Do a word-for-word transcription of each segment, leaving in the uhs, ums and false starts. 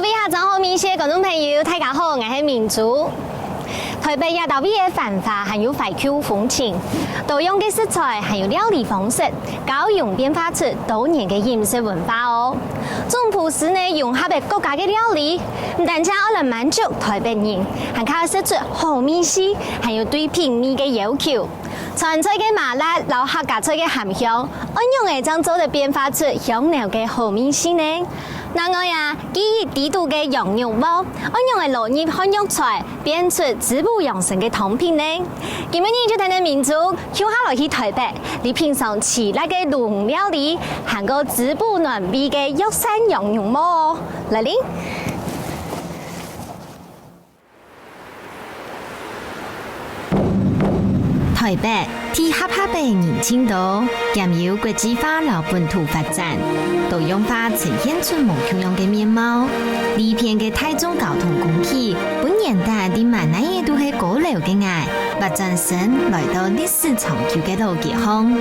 各位客庄好味緒个觀眾朋友，大家好，𠊎係明珠。台北這兜位个繁華還有懷舊風情，多樣个食材還有料理方式，交融變化出多元个飲食文化哦。總舖師呢，融合了各家个料理，毋單淨愛來滿足台北人，還較愛食出好味緒，還有對品味个要求。 川菜个麻辣摎客家菜个鹹香，仰仔正做得變化出鄉寮个好味緒呢？另外啊，記憶底肚个羊肉鍋，仰仔摎入漢藥材，變出滋補養生个湯品呢？今晡日就跈等明珠，共下來去台北，來品嚐自家个老料理，還過滋補暖胃个藥膳羊肉鍋哦。來哩！ 台北，地狹狹个人盡多，兼有國際化摎本土發展，多樣化呈現出無共樣个面貌。利便个大眾交通工具，分原旦在滿哪仔都係高樓个𠊎，斡轉身來到歷史長久个老街項。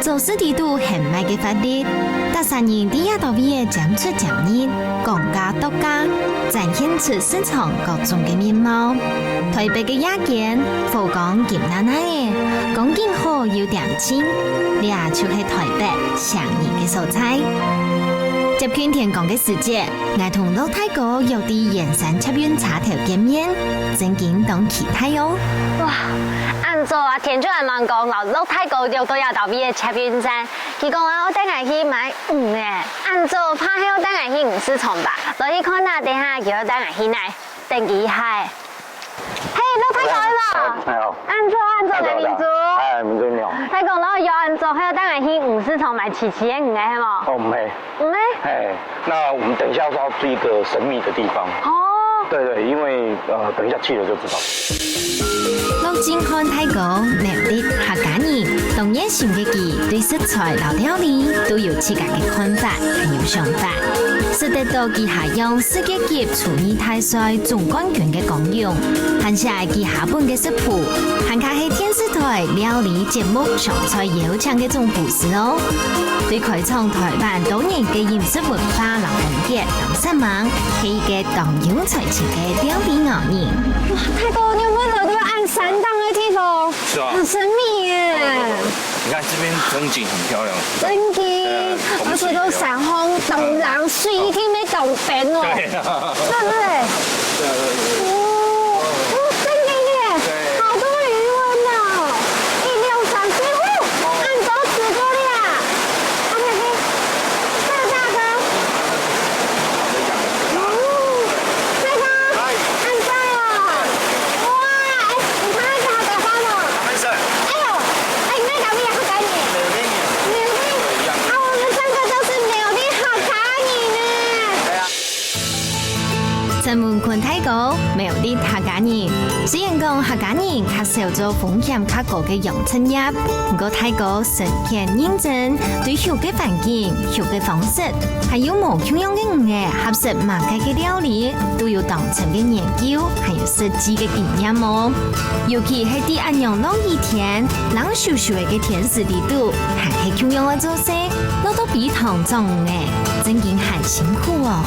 做事底肚還賣个活力，逐儕人在這兜位仔尖出尖入，講價度價，展現出市場各種个面貌。台北个夜間，火光金娜娜仔，光景好又恬靜，這就係台北唌人个所在。接近天光个時節， 𠊎同陸大哥約在圓山捷運車頭見面，正經當期待哦！哇，恁早啊，天就恁暗光，摎陸大哥約到這兜位个捷運站。佢講啊，愛帶𠊎去買魚仔，恁早怕係愛帶𠊎去魚市場吧？來去看啊，等下佢愛帶𠊎去哪，等佢一下。 嘿，陸大哥係無？哎，好。恁早，恁早，恁早，明珠。哎，明珠你好。大哥，然後有恁早，還有帶𠊎去魚市場買鮮鮮个魚仔，係無？哦，毋係。毋係？哎，那我們等一下要去一個神秘的地方。哦。對，對，因為，呃，等一下去了就知道。陸正漢大哥，苗栗客家人，當熱心个佢，對食材摎料理都有自家个看法，還有想法。食得到佢下用世界級廚藝大賽總冠 軍个光榮，還寫佢下本个食譜，還較係電視台料理節目上菜邀請个總廚師哦。對開創台灣多元个飲食文化摎風格當煞猛，係一個當有才情个料理達人。哇，大哥，你有沒有來到恁山頂个地方？是啊。很神秘耶。你看這邊風景很漂亮。真的，對啊，而且都山風當冷，水一定會當冰哦。對啊。 對不對？對啊，對啊，對啊。哦，哦，真的耶！對。好多魚塭哦，一六三四，哦，恁多魚塭哩啊！OK，OK，大哥，哦，大哥，嗨。恁讚哦！哇，哎，你看那個好打發哦。哎喲，哎，你那個也好打呢。啊，我們三個都是苗栗好打呢。對啊。 曾文坤大哥，苗栗客家人。雖然講客家人較少做風險較高个養殖業，毋過大哥深刻認真，對畜个環境、畜个方式，還有無共樣个魚仔合適麼个个料理，都有當深个研究，還有實際个經驗哦。尤其係在恁樣落雨天、冷颼颼个天時裡肚，還係共樣愛做事，落到陂塘掌魚仔，正經還辛苦哦。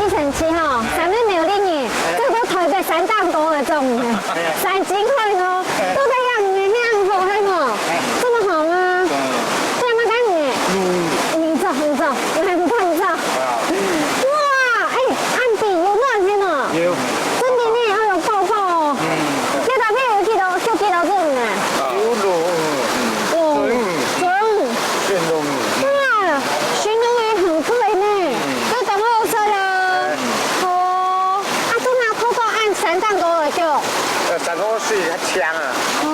以前去吼，三位苗栗人，做過台北三大哥个種，三斤塊哦，都在養魚，很好，很好，這麼好嗎？這麼幹魚？你做，你做，你做。哇，哎，恁大有卵係無？有。真的呢，哎喲，飽飽哦。這大概有幾多，有幾多重呢？有咯，哦，重。 哇，形容也很對呢，都當好食啦。哦，啊，都拿透過恁三檔高个叫。呃，三檔水較強啊。哦。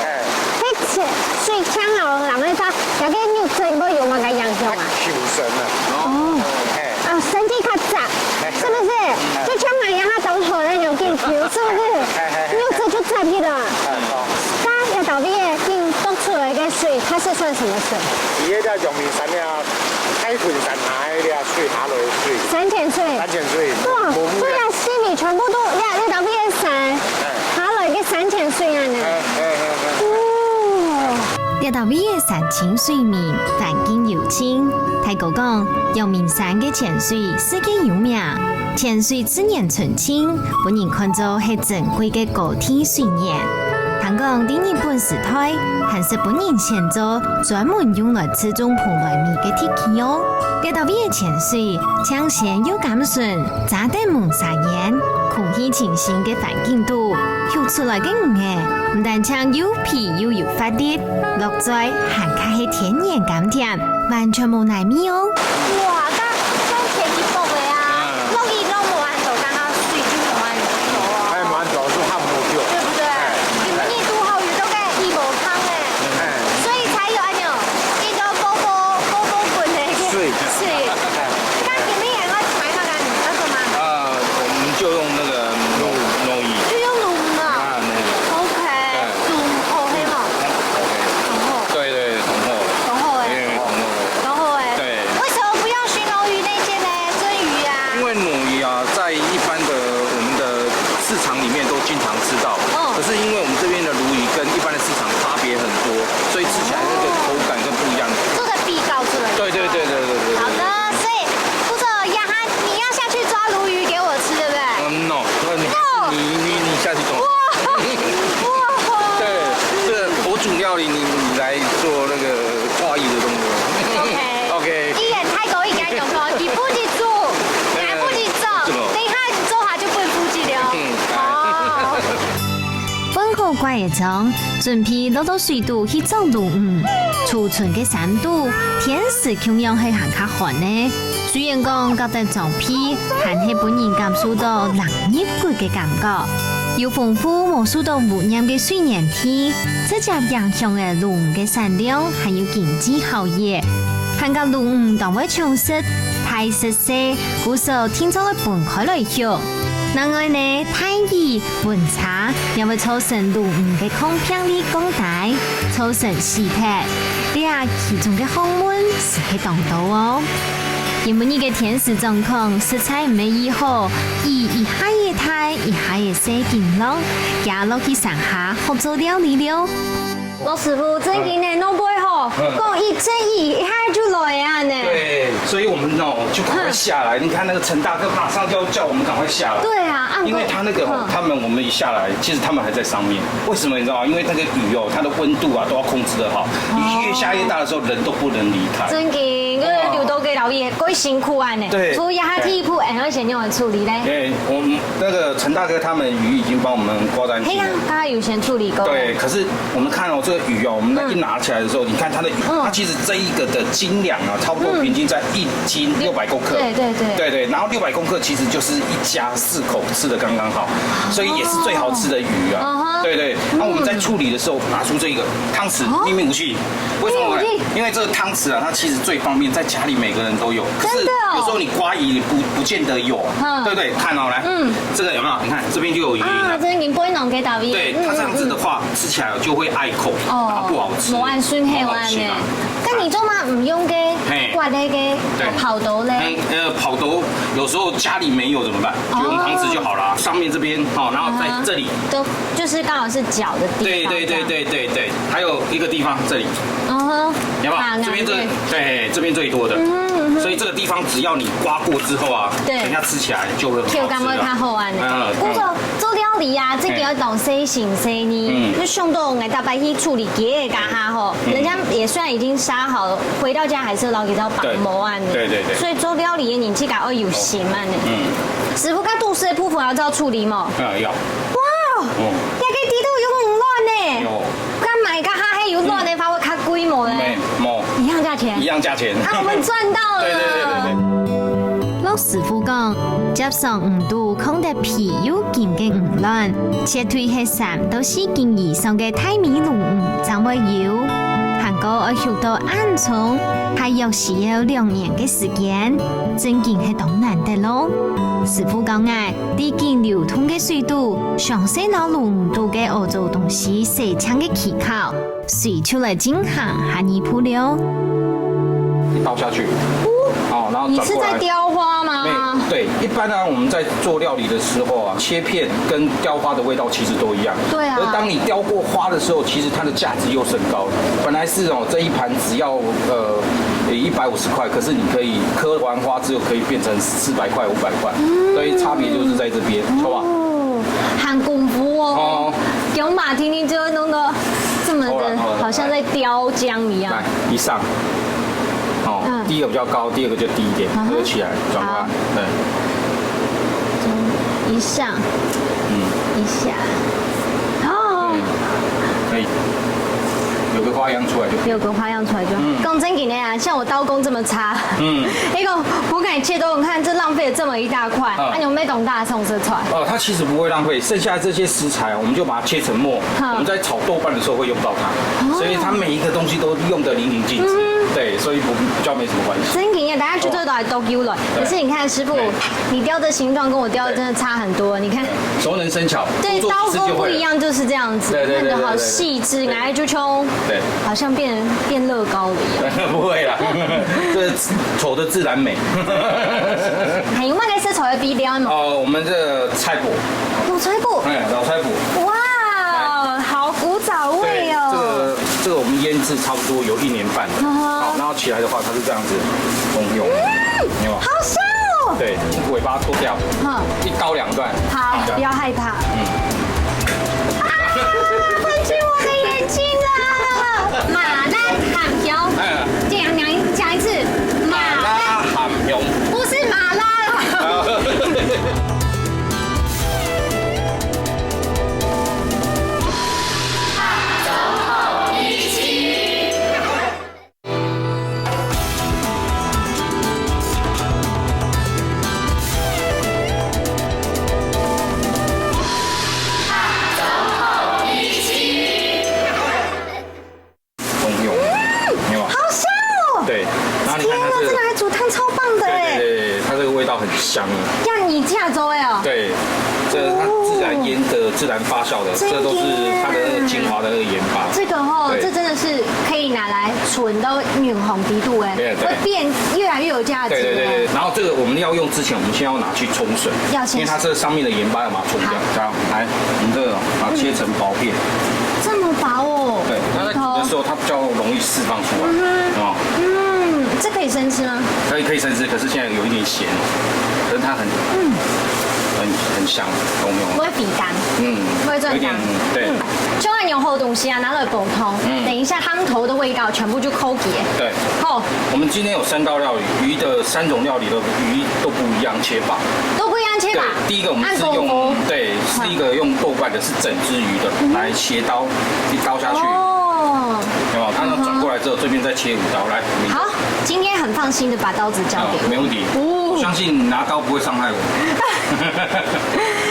哎。彼水強啊，人个啥，這个肉質會有麼个影響啊？它吸收啊。哦。哎。啊，身體較紮，是不是？就像俺一樣，它當好那種感覺，是不是？哎，哎，哎。肉質就紮起來。哎，好。 該這兜位个恁多出來个水，它是算什麼水？伊个這陽明山啊，大屯山下个這水下來个水。山泉水。山泉水。哇，無，無污染。所以啊，四面全部都，這，這兜位个山，哎。下來个山泉水啊呢。哎，哎，哎，哎。哦。這搭位个山清水明，環境幽靜。大哥講，陽明山个泉水世界有名，泉水自然純淨，分人看做係珍貴个高地水源。聽講在日本時代，還識分人選做專門用來製作蓬萊米个地基哦。這搭位个泉水，淨鮮又甘純， 遮等濛沙煙，空氣清新个環境肚，畜出來个魚仔，毋單淨又肥又有活力，落嘴還較係天然甘甜，完全無泥味哦。哇，該，該便宜薄个啊，嗯。落雨落無恁多，剛剛水就無恁多哦。還無恁多，就還無夠。對不對？哎。你們一度好雨都該雨無湯哎。哎。所以才有恁樣，一个波波，波波滾的。水。水。哎。該你們也要抬那個，你要幹嘛？啊，我們就用那個輪，輪椅。就用輪啊。啊，輪椅。OK，對。輪好係無？OK。很好。對，對，很好。很好欸。因為很好。很好欸。對。為什麼不要尋鱸魚那間呢？鱸魚啊。因為鱸魚啊，在一般的我們的市場裡面都經常吃到，嗯。可是因為我們這邊的鱸魚跟一般的市場差別很多，所以吃起來那個口感跟不一樣。做得比較出來。對，對，對，對，對，對，對。好的，所以副座，雅涵，你要下去抓鱸魚給我吃，對不對？嗯，no，那你，No。你，你，你下去抓。哇，哇。對，這个火煮料理，你，你來做那個跨域的動作。OK。OK。伊个態度已經有講，佢負責煮，佢負責做，對。等一下做下就分副座了。嗯。哦。分好乖个裝，準備落到水肚去捉鱸魚。初春个山肚，天時共樣係還較寒呢。雖然講蓋得裝被，還係分人感受到冷入骨个感覺。又豐富無受到污染个水源地，直接影響了鱸魚个產量，還有經濟效益。還過鱸魚當會搶食，大食細，故所定著愛分開來畜。另外呢，大雨、溫差也會造成鱸魚个抗病力降低，造成死忒。這其中个學問實係當多哦。今晡日个天時狀況實在毋係異好，雨一下仔大，一下仔細，緊落，遽落去山下學做料理了。 老師傅，正經呢，嗯。弄不會吼，嗯。講一陣雨，一下就來啊呢。對，所以我們哦，就趕快下來。嗯。你看那個陳大哥馬上就要叫我們趕快下來。對啊，啊，因為他那個哦，嗯。他們，我們一下來，其實他們還在上面。為什麼你知道嗎？因為那個雨哦，它的溫度啊都要控制得好。哦。雨越下越大的時候，人都不能離開。正經，因為有兜个老爺，過辛苦啊呢。對。所以他第一步，哎，要先用來處理嘞。哎，我們那個陳大哥他們魚已經幫我們掛在那邊了。嘿呀，剛剛有先處理過。對，可是 我們看哦，這個魚哦，我們一拿起來的時候，嗯。你看它的魚，嗯。它其實這一個的斤兩啊，差不多平均在一斤六百公克。嗯。對，對，對。對，對，然後六百公克其實就是一家四口吃的剛剛好，所以也是最好吃的魚啊。哦。嗯哼。對，對，那我們在處理的時候，拿出這個湯匙，哦。秘密武器。為什麼呢？秘密武器。因為這個湯匙啊，它其實最方便，在家裡每個人都有。可是真的哦。有時候你刮魚，你不，不見得有，嗯。對不對？看哦，來，嗯。這個有沒有？你看這邊就有魚鱗了。啊，這已經分人家打魚。對，嗯，它這樣子的話，嗯，嗯。 吃起來就會礙口，哦，然後不好吃。無恁順口啊呢。不好吃啊。該你做麼个毋用該，嘿，刮那個，對，硞刀咧？嗯，呃，硞刀有時候家裡沒有怎麼辦？哦。就用湯匙就好了。上面這邊，哦，然後在這裡。啊哈。都，就是剛好是角的地方，對，對，對，這樣。對，對，對。還有一個地方，這裡。嗯哼。有沒有？啊，這邊最，對。對，這邊最多的。嗯哼，嗯哼。所以這個地方只要你刮過之後啊，對。等一下吃起來就會很好吃了。口感會較好啊呢。嗯，嗯。不過 做料理啊，這個要當細心細膩，嗯。你想到𠊎逐擺去處理雞个該下吼，嗯。人家也雖然已經殺好了，回到家還是要摎佢兜拔毛啊呢。對，對，對。所以做料理个人自家愛有心啊呢。嗯。師傅，該肚屎个部分還愛再處理無？嗯，要。哇，嗯。這個底肚有魚卵呢。有。該買該下係有卵个話，會較貴無咧？沒，無。一樣價錢。一樣價錢。啊，我們賺到了。對，對，對，對，對。老師傅講，接上魚肚 囥得肥又金个魚卵，絕對係三到四斤以上个大尾鱸魚正會有。還過愛畜到恁長，還約需要兩年个時間，正經係當難得咯。師傅教𠊎，在緊流動个水肚，詳細摎鱸魚肚个屙糟東西洗淨个技巧，隨手來進行下二步了。一刀下去，哦，然後轉過來。你是在雕花嗎？沒，对，一般呢，我们在做料理的时候啊，切片跟雕花的味道其实都一样。对啊而当你雕过花的时候，其实它的价值又升高了。本来是哦，这一盘只要呃一百五十块，可是你可以刻完花之后可以变成四百块、五百块，所以差别就是在这边，好不好？哦，很功夫哦。哦给我马丁丁就会弄得这么的，好了好了好像在雕塑一样来。，一上，哦，嗯第一个比较高，第二个就低一点，嗯哼合起来转过来好，对，一上，嗯，一下，哦，可以，有个花样出来就可以。有个花样出来就好。嗯讲正经的啊，像我刀工这么差，嗯，一个我敢切都，你看这浪费了这么一大块，嗯啊，你们没懂大家送色菜。哦，它其实不会浪费，剩下这些食材我们就把它切成末，嗯我们在炒豆瓣的时候会用到它，所以它每一个东西都用得淋漓尽致，对，所以不比较没什么关系。真的耶，大家绝对都来都丢了。可是你看，师傅对，你雕的形状跟我雕的真的差很多。你看，熟能生巧，对，多做几次就会了刀工不一样，就是这样子。对对对你看你的好对对细致，对然后就像对，变乐高了一样。不会啦，这丑的自然美。还有那个色彩的比较嘛，哦，我们这菜脯，有吹过。哎，老菜脯。哇，好古早味对，这哦。个这个我们腌制差不多有一年半了。嗯哼好，然后起来的话，它是这样子，红油，有没有？好香哦。对，尾巴脱掉，哼，一刀两断。好，不要害怕。嗯，啊，喷进我的眼睛了。麻辣含香，哎，讲讲讲一次，麻辣，辣含油。不是麻辣了。红油，有没有？好香哦！对，然后你天啊，看它这个，这个还煮汤超棒的哎！对对对，它这个味道很香啊。让你架周哎哦。对，这是它自然腌的、自然发酵的，真的耶这都是它的那个精华的那个盐巴。这个哦，对这真的是可以拿来存到永恒低度哎，对对会变越来越有价值哎。对对对对，然后这个我们要用之前，我们先要拿去冲水，要先因为它这上面的盐巴要把它冲掉好。这样，来，我们这个把它切成薄片，这么薄哦。对，它在煮的时候它比较容易释放出来，哦，嗯，这可以生吃吗？可以可以生吃，可是现在有一点咸，可是它很很很香，懂没有？不会比干，嗯，不会赚有一点干。对。嗯，就按牛后东西啊，拿来普通，嗯等一下汤头的味道全部就扣结。对，哦，我们今天有三道料理，鱼的三种料理的鱼都不一样切法。都不一样切法对。，第一个我们是用按功夫对，是一个用豆瓣的，是整只鱼的，来斜刀一刀下去，哦，有没有？它要转过来之后，这边再切五刀，来，你好，今天很放心的把刀子交给啊，没问题。哦我相信拿刀不会伤害我。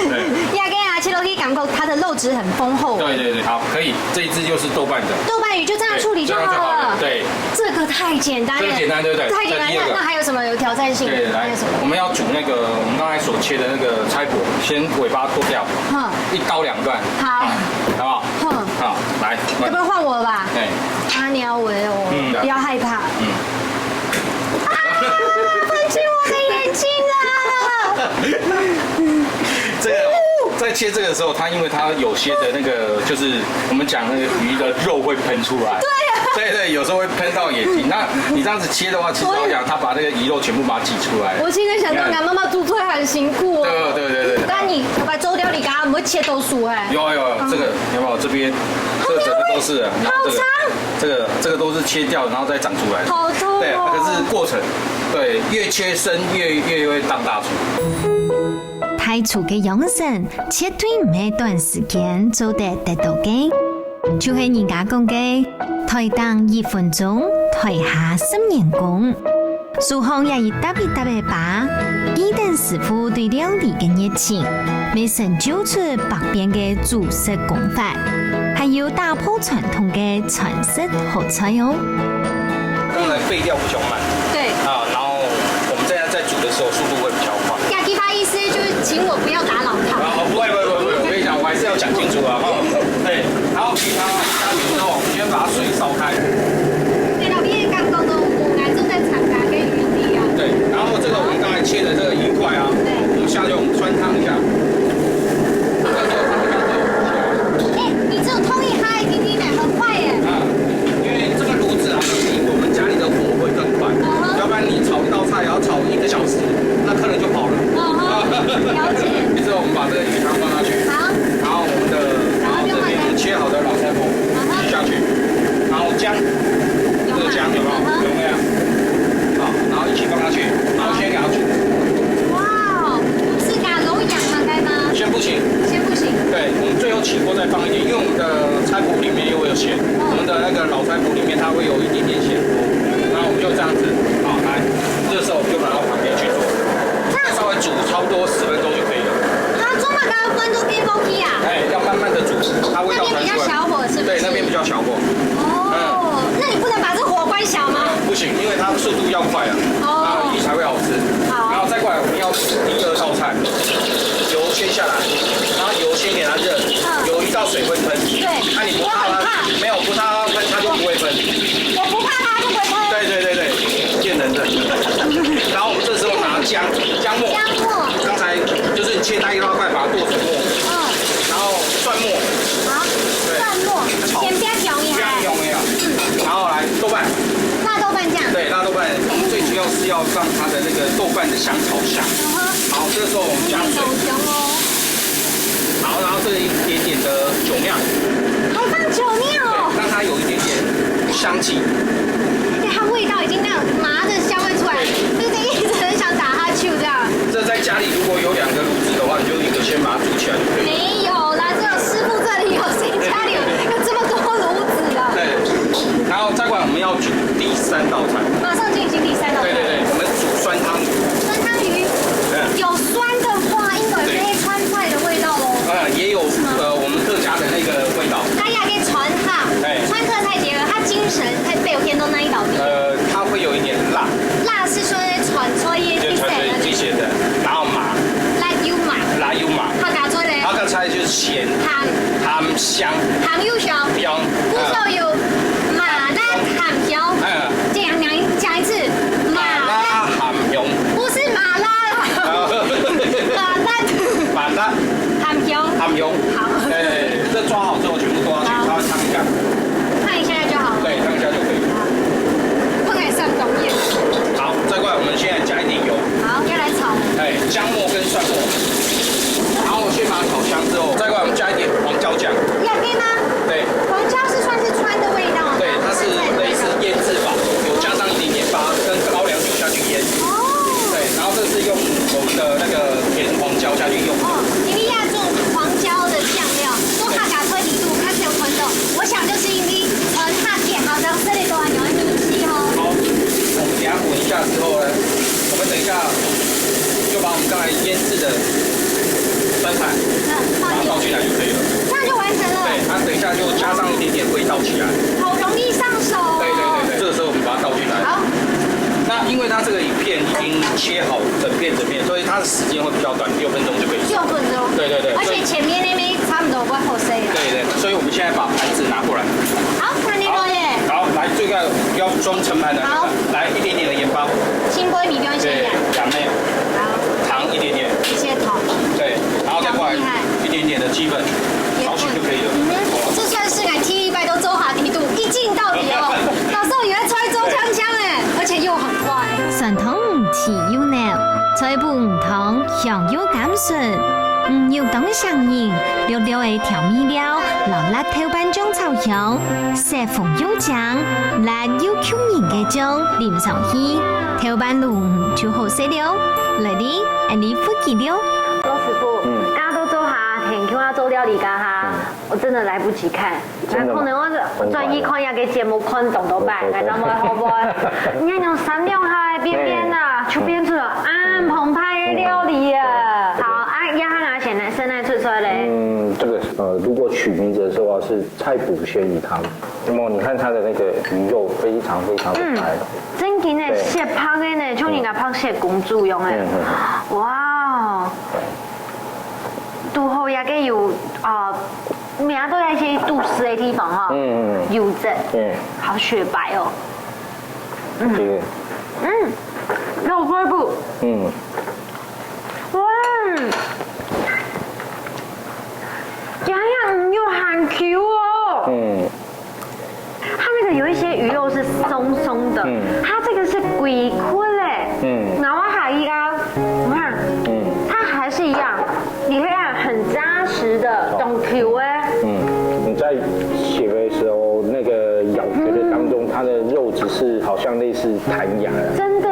对。你。亚根啊，切落去感觉它的肉质很丰厚。对对对，好，可以，这一只就是豆瓣的。豆瓣鱼就这样处理就好了。对，这个太简单了。这个简单对不对太简单。这第二个那那还有什么有挑战性的？对，来还有什么？，我们要煮那个我们刚才所切的那个菜脯，先尾巴剁掉，嗯一刀两断，好好不好？哼，好，来，要不要换我了吧？哎，阿鸟尾哦，嗯不要害怕。嗯，啊，喷进我的眼睛了。这个在切这个时候，它因为它有些的那个，就是我们讲那个鱼的肉会喷出来，对啊对对，有时候会喷到眼睛。那你这样子切的话，其实我讲它把那个鱼肉全部把它挤出来。我现在想到，你看俺妈妈煮出来很辛苦哦。对对对对对。但你要把周料理给它，我们切都熟哎。有有有，这个有没有？这边这个整个都是，然后这个好长这个这个都是切掉，然后再长出来的。好痛哦对，可是过程，对，越切深越越会当大厨。大廚个養成絕對毋係短時間做得得到个，就係人家講个，台頂一分鐘，台下十年功。廚房也一搭一搭个把，一等師傅對料理个熱情，會成就出百變个煮食功法，還有打破傳統个傳食好菜哦。用来备料比较慢对，啊，然后我们在在煮的时候速度会比较快。雅迪巴意思就是请我不要打扰他。啊，不会不会不会不会，我跟你讲，我还是要讲清楚啊哈。对，然后其他下去之后，我们先把它水烧开。对了，你也刚刚都我来正在参加跟鱼地啊。对，然后这个我们刚才切的这个鱼块啊，要快啊，哦。啊，鱼才会好吃。好。然后再过来，我们要第二道菜，油先下来，然后油先给它热，嗯。油一到水会喷。对。那你不怕它？我很怕。没有，不怕它喷，它就不会喷。我不怕它就不会喷。对对对对，骗人的。然后我们这时候拿姜，姜末，姜末。刚才就是你切大一大块，把它剁成末，嗯。然后蒜末，好，对。蒜末，炒。先不要用一下。不要用一下。嗯。然后来豆瓣。辣豆瓣酱。对，辣豆瓣最主要是要让它的那个豆瓣的香草香。嗯哼。好，这个时候我们加水。有香哦。好，然后这一点点的酒酿。还放酒酿哦。对，让它有一点点香气。对，它味道已经那样麻的香味出来，就是一直很想打哈欠这样。这在家里如果有两个炉子的话，你就一个先把它煮起来就可以了。没有啦，只有师傅这里有，谁家里有，有这么多炉子啊？对，然后再过来我们要煮第三道菜。马上进行第三道菜。对对对，我们煮酸汤鱼。酸汤鱼，嗯。有酸的话，应该有一些川菜的味道哦。呃，也有，是吗？呃，我们客家的那个味道。它也可以川菜，哎。川客太结合，它精神在表现到那一道菜。呃，它会有一点辣。辣是说在川菜一些就川菜一些的，然后麻。辣又麻。辣又麻。客家菜嘞？客家菜就是咸。鹹。鹹香。鹹又香。香。不说有麻辣鹹香。嗯。讲，讲，讲一次，麻辣。麻辣鹹香。不是麻辣啦。啊。麻辣。麻辣。鹹香。鹹香。好。哎，这抓好之后全部丢下去，好。它会烫一下。烫一下就好。对，烫一下就可以。好。不能上工业。好，再过来我们现在加一点油。好，要来炒。哎，姜末跟蒜末。然后先把它炒香之后，再过来我们加一点黄椒酱。要黑吗？对。黄椒是算是川的味道吗？对，它是类似腌制法，有加上一点点八跟高粱酒下去腌。哦。对，然后这是用我们的那个甜黄椒下去用。哦，因为要做黄椒的酱料，做客家菜底肚，开始有看到。我想就是因为川客家好像这里都很有名气哦。好，我们等一下滚一下之后呢，我们等一下就把我们刚才腌制的酸菜，嗯，放进去。把它倒进来就可以了。这样就完成了。对，它等一下就加上一点点味道起来。好容易上手哦。对对对对，这个时候我们把它倒进来。好。那因为它这个影片已经切好整片整片，所以它的时间会比较短，六分钟就可以。六分钟。对对对，而且前面那边差不多会好些了。对对，所以我们现在把盘子拿过来。好，那你好耶。好，来，这个要装盛盘的那个，好。来一点点的盐巴。先拨一点点盐。对，盐呢？好。糖一点点。一些糖。对，然后再过来一点点的鸡粉，少许就可以了。嗯哼，这算是俺第一拜都做下底肚，一镜到底哦。老师，我以为出来做香香哎，而且又很快。酸汤魚豉油呢，菜脯魚湯香油甘醇，魚肉當上癮，略略个調味料，摎辣豆瓣醬炒香， 色紅又靚，辣又吸人个醬淋上去，豆瓣鱸魚就好食了。來哩，俺俚赴佢了。老師傅，嗯。大家都做下，很久啊，做料理家哈，嗯。我真的來不及看。真的嗎？可能我是，我轉去看一下个節目，看懂都拜，來，咱們好不好？你看，用三兩下，邊邊啊，嗯。就變出了，啊，澎湃个料理啊。嗯。好，啊，這下啊，先來，先來出出來嘞。嗯，這個，呃，如果取名字的時候啊，是 菜脯鮮魚湯。那麼你看它的那個魚肉非常非常的白。嗯，正經个，對。雪白个呢，像人家白雪公主樣个。嗯，嗯。哇，堵好這個有，啊，摸到一些肚屎个地方哈，嗯，嗯，嗯。有汁，嗯。好雪白哦。嗯。對。嗯，有水分。嗯。哇。 呀呀，魚肉還Q哦。嗯。它那個有一些魚肉是鬆鬆的，嗯。它這個是規塊嘞。嗯。然後還一個，你看，嗯。它還是一樣，你看很扎實的，哦。當Q哎。嗯，你在寫的時候，那個咬合的當中，嗯。它的肉質是好像類似彈牙的。真的。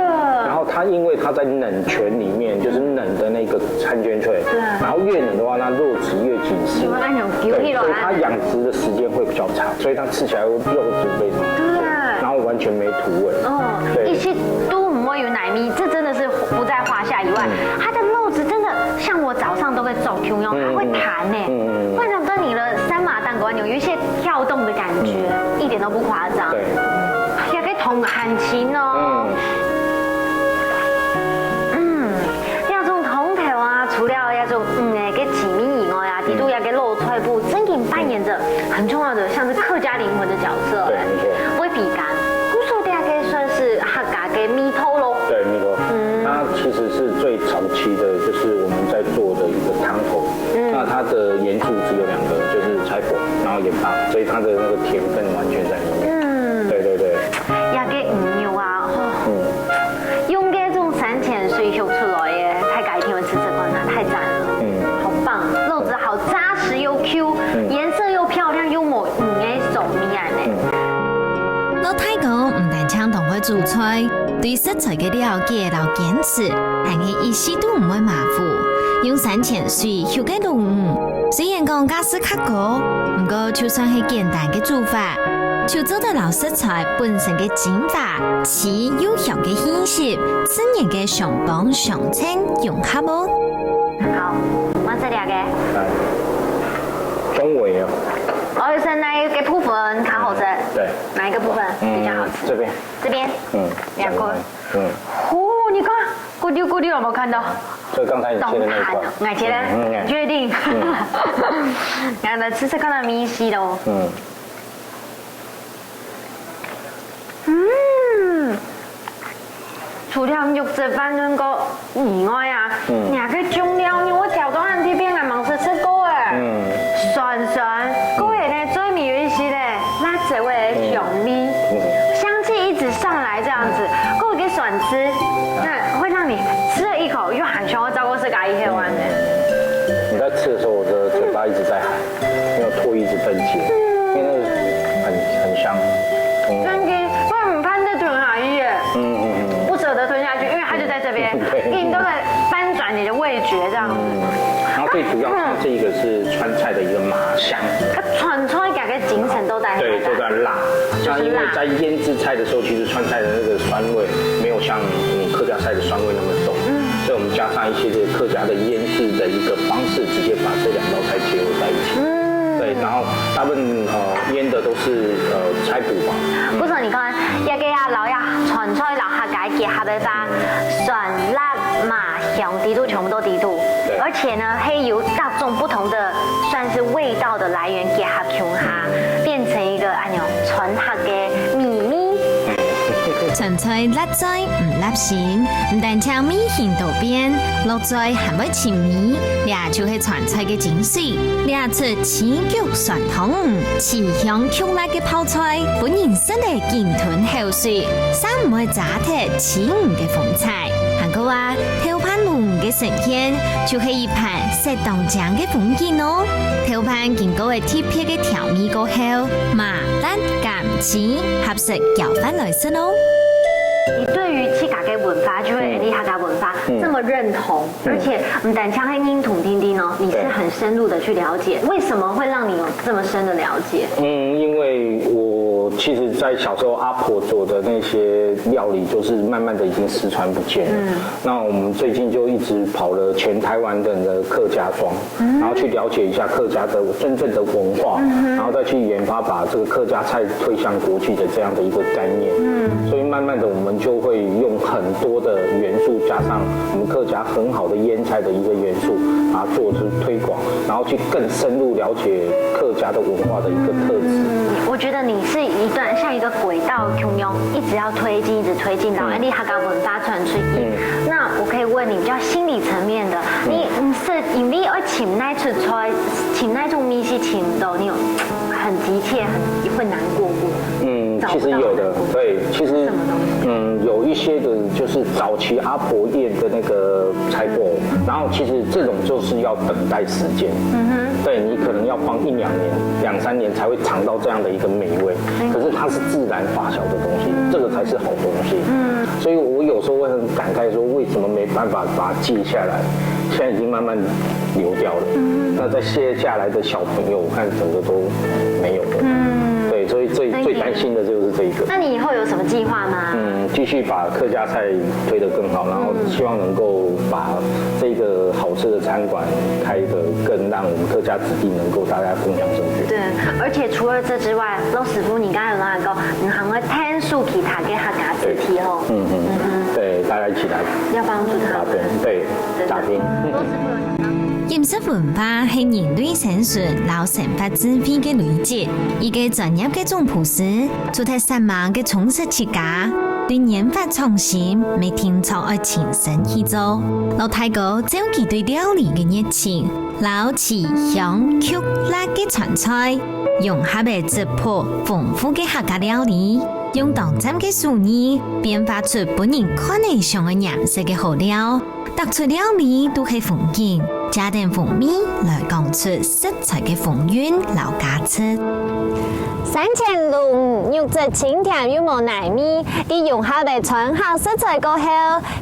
然後它因為它在冷泉裡面，就是冷的那個餐巾脆，對。然後越冷的話，它肉質越緊實。就會那種Q起來。對，所以它養殖的時間會比較長，所以它吃起來會肉質非常，對。然後完全沒土味。哦，對。一息都毋會有泥味，這真的是不在話下以外，嗯。它的肉質真的像我早上都會做Q樣，嗯，它會彈呢。嗯，嗯，嗯。會像跟你的三麻蛋糕那種有一些跳動的感覺，嗯。一點都不誇張。對。也可以同感情哦。嗯。主菜，對食材个了解摎堅持，還係一息都毋會馬虎。用三千歲畜个鱸魚，雖然講價數較高，毋過就算係簡單个煮法，就做得摎食材本身个精華、鮮又香个氣息，自然个相幫相襯融合哦。好，我們這兩個。中尾啊，哦，是哪一個部分較好吃？對，哪一個部分比較好吃？這邊，這邊，嗯，兩個。嗯，哦，你看，咕溜咕溜，有沒有看到？就剛才你切的那一塊當彈哦，，我切的，嗯你確定？然後呢，吃吃看它咪咪咯。嗯，嗯，除了肉質還能夠以外啊，嗯你還可以醬料呢，我調到恁特別，還吂試試過哎。嗯，酸酸，過後呢，最尾有一些嘞，辣椒味的香味，嗯香氣一直上來這樣子，過一個酸汁，那會讓你吃了一口又還想要再過吃个一些碗呢。你在吃的時候，我的嘴巴一直在喊，因為唾液一直分解，因為那個很很香。嗯真的，我很怕再吞下去耶，嗯嗯不捨得吞下去，因為它就在這邊，對硬都會翻轉你的味覺這樣子。嗯。然後最主要它這一個是川菜的一個麻香，它川菜个精神都在，對，都在辣。就是辣那因為在醃製菜的時候，其實川菜的那個酸味沒有像嗯客家菜的酸味那麼重，所以我們加上一些這個客家的醃製的一個方式，直接把這兩道菜結合在一起。嗯，對，然後大部分呃醃的都是呃菜脯嘛，不是，你看，這個啊，摎這川菜摎客家結合个話，酸辣麻香，底肚全部都底肚，對而且呢，還有各種不同的算是味道的來源結合共下，變成一個哎喲川客个秘密。川菜辣嘴毋辣心，毋單淨味型多變，落嘴還會尋味，這就係川菜个精髓。這出清菊酸湯，清香菊辣个泡菜，分人食得緊吞口水，煞毋會渣忒清魚个風采。還過啊，豆瓣鱸魚个呈現，就係一盤色當靚个風景哦。豆瓣經過了特別个調味過後，麻辣鹹 青，合適攪拌來食哦。你對於自家个文化，就係客家文化這麼認同，而且毋單淨係認同定定哦，你是很深入的去了解，為什麼會讓你有這麼深的了解？嗯，因為我其實，在小時候阿婆做的那些料理，就是慢慢的已經失傳不見了。那我們最近就一直跑了全台灣的客家庄，然後去了解一下客家的真正的文化，然後再去研發把這個客家菜推向國際的這樣的一個概念。所以慢慢的，我們就會用很多的元素，加上我們客家很好的醃菜的一個元素，把它做出推廣，然後去更深入了解客家的文化的一個特質。我覺得你是一段像一個軌道共樣，一直要推進，一直推進，然後你客家文化傳出去。那我可以問你比較心理層面的，你你是因為愛尋那出菜，尋那種東西尋不到，你有很急切、很會難過過嗎？嗯，找不到其實有的，對，其實什麼東西？嗯，有一些的就是早期阿婆醃的那個菜脯，然後其實這種就是要等待時間，嗯哼，對你可能要放一兩年、兩三年才會嚐到這樣的一個美味，可是它是自然發酵的東西，這個才是好東西，嗯，所以我有時候會很感慨說，為什麼沒辦法把它接下來？現在已經慢慢流掉了，那在接下來的小朋友，我看整個都沒有了，嗯，對，所以最最擔心的就是這一個。那你以後有什麼計劃嗎？嗯，繼續把客家菜推得更好，然後希望能夠把這個好吃的餐館開得更讓我們客家子弟能夠大家共享盛舉。對，而且除了這之外，老師傅，你剛才有講，你還會探索其他个客家主題哦。嗯嗯，對，大家一起來要幫助他們。打拼，對，打拼。飲食文化係人類生存摎生活智慧个累積。一個專業个總廚師，除忒煞猛个充實自家，對研發創新，乜定著愛親身去做。老大哥照佢對料理个熱情，摎清香菊辣个川菜，融合了質樸豐富个客家料理，用當讚个手藝，變化出分人看了想愛黏食个好料。 逐出料理都係風景，加點風味來講出食材个風韻摎價值。三層滷魚肉質清甜又無泥味，利用下个川客食材過後，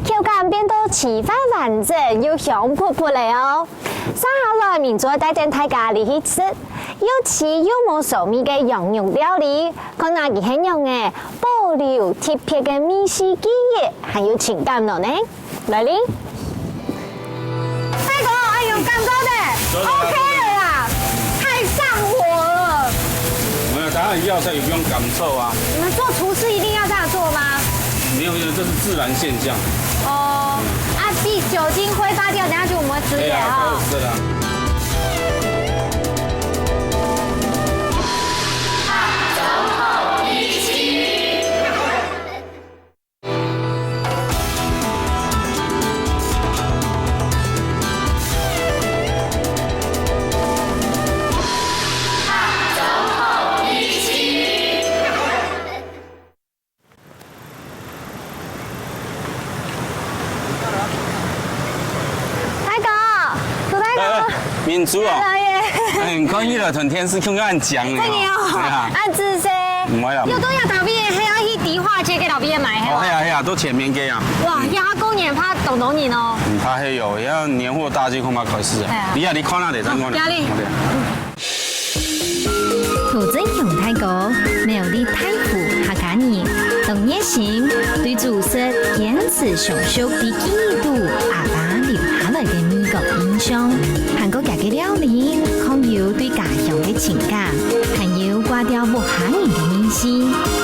口感變到奇快完整又香噴噴个哦。接下來，明珠愛帶等大家來去食又鮮又無臊味个羊肉料理，看下佢係仰仔保留特別个味緒記憶，還有情感了呢。 來臨。大哥，哎呦，感覺的，OK了啦，太上火了。沒有，當然藥材也不用趕湊啊。你們做廚師一定要這樣做嗎？沒有，沒有，這是自然現象。哦，啊，被酒精揮發掉，等下就我們會吃掉哈。對啊，不會吃的啊。大哥，朱大哥，哎，哎，明珠哦。來了耶。哎，你看起來同電視看到恁靚呢哦。真的哦，哎呀。恁仔細。毋會啦。有多少老弟還要去迪化街給老弟買，哦，係啊，係啊，都前面街啊。哇，嗯。呀，過年怕當多人哦。嗯，怕係有，要年貨大街恐怕開始啊。哎呀。你啊，你看那裡，再看那裡。壓力。OK。 涂振雄大哥，苗栗大湖客家人，當熱心，對煮食堅持上述對記憶肚阿爸留下來个味覺印象。還過佢个料理，藏有對家鄉个情感，還有掛著屋下人个味緒，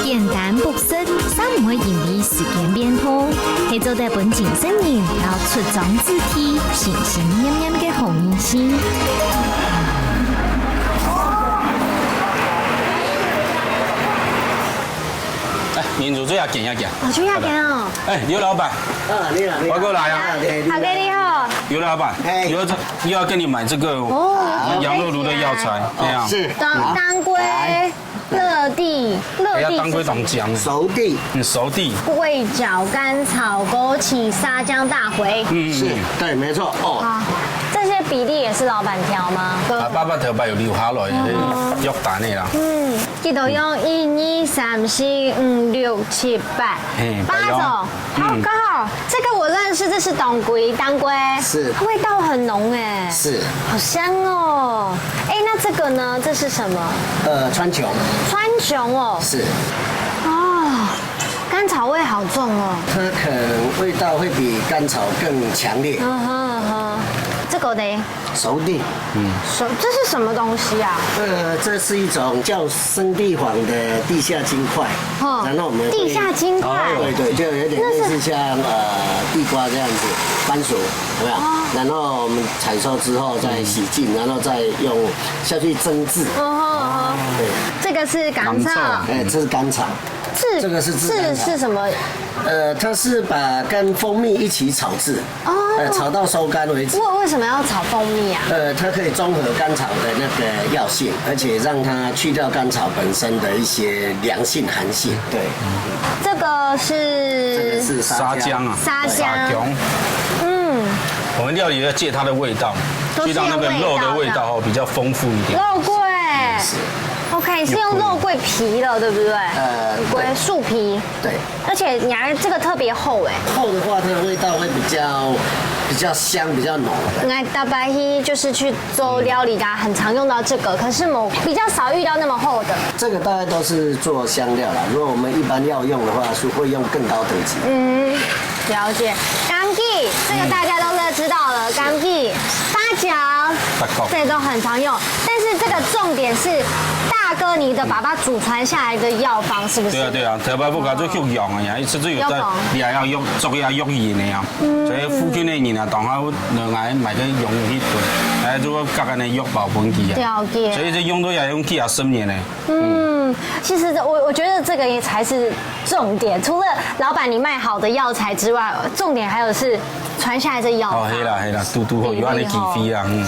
簡單樸實， 正毋會因為時間變化，係做得分精神人摎出張字體心心念念个好明星。哎，明珠，這下行一行。哦，就這下行哦。哎，劉老闆。啊，你好，你好。我過來啊。啊，對，好，你好。劉老闆，哎。有這，又要跟你買這個哦，我們羊肉爐的藥材，哦，對啊。是。當，當歸。來。 落地，落地是什麼？哎呀，當歸當薑。熟地。嗯，熟地。味噌、甘草、枸杞、沙薑、大茴。嗯，嗯，是，嗯。對，沒錯。哦。啊，這些比例也是老闆挑嗎？啊，爸爸頭擺有留下來个，嗯。約旦个啦。嗯，佢都用一、二、三、四、五、六、七、八，嘿，八種。 好，嗯。剛好，這個我認識，這是當歸，當歸。是。味道很濃哎。是。好香哦。哎，那這個呢？這是什麼？呃，川芎。川芎哦。是。哦，甘草味好重哦。它可能味道會比甘草更強烈。嗯哼，嗯哼。這個呢？ 熟地。嗯。熟，這是什麼東西啊？呃，這是一種叫生地黃的地下晶塊，哼，然後我們會，地下晶塊。對，對，就有點類似像，那是，呃，地瓜這樣子，番薯，有沒有？哦。然後我們採收之後再洗淨，嗯。然後再用下去蒸製。哦，哦，哦。對。這個是甘草。甘草。哎，這是甘草。製，這個是製甘草。製是什麼？呃，它是把，跟蜂蜜一起炒製。 哦。呃，炒到收乾為止。為，為什麼要炒蜂蜜啊？呃，它可以中和甘草的那個藥性，而且讓它去掉甘草本身的一些涼性、寒性。對。這個是，這個是沙薑。沙薑啊。沙薑。沙薑。嗯。我們料理要借它的味道，都是要味道的。去讓那個肉的味道哦比較豐富一點。肉桂。是。OK，是用肉桂皮了，對不對？呃，肉桂，對。樹皮。對。 而且你還這個特別厚欸。厚的話，它的味道會比較，比較香，比較濃。𠊎逐擺去就是去做料理啊，很常用到這個，可是我比較少遇到那麼厚的。這個大概都是做香料啦，如果我們一般要用的話，是會用更高等級。嗯，了解。枸杞，這個大家都知道了，枸杞、八角，八角。這都很常用。但是這個重點是，大哥你的爸爸祖傳下來的藥方，是不是？對啊，對啊，頭擺屋下就畜羊个呀，一直都有在，藥房。你還要用，做也要用鹽个呀，嗯。所以附近的人啊，當下來買个羊肉去燉，哎，就會夾个呢藥包分佢啊。了解。所以這用都要用幾啊十年呢。嗯，其實這，我，我覺得這個也才是重點。除了老闆你賣好的藥材之外，重點還有是傳下來這藥方。哦，係啦，係啦，堵堵好有恁呢機會啊，嗯。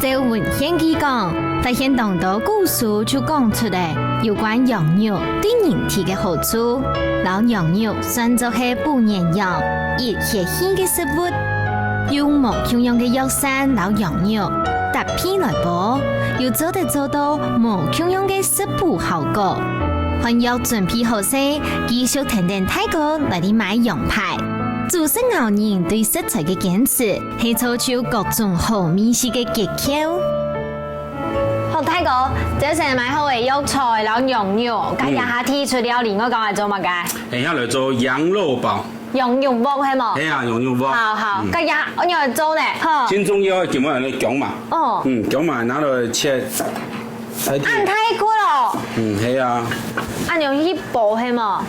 照文獻記講，發現當多古書就講出來有關羊肉對人體个好處，摎羊肉算作係補元陽、益血氣个食物。用無共樣个藥膳摎羊肉搭配來煲，又做得做到無共樣个食補效果。飯藥準備好勢，繼續跈等大哥來去買羊排。煮食𠢕人對食材个堅持，係造就各種好味緒个訣竅。好，大哥，這係買好个藥材摎羊肉，該這下第一出料理，𠊎講來做麼个？等一下來做羊肉煲。 羊肉鑊係無？係啊，羊肉鑊。好好，嗯。該也愛仰般做呢？好。最重要个，今晡日个薑嫲。哦。嗯，薑嫲拿來切。恁大塊哦。嗯，係啊。恁樣去爆係無？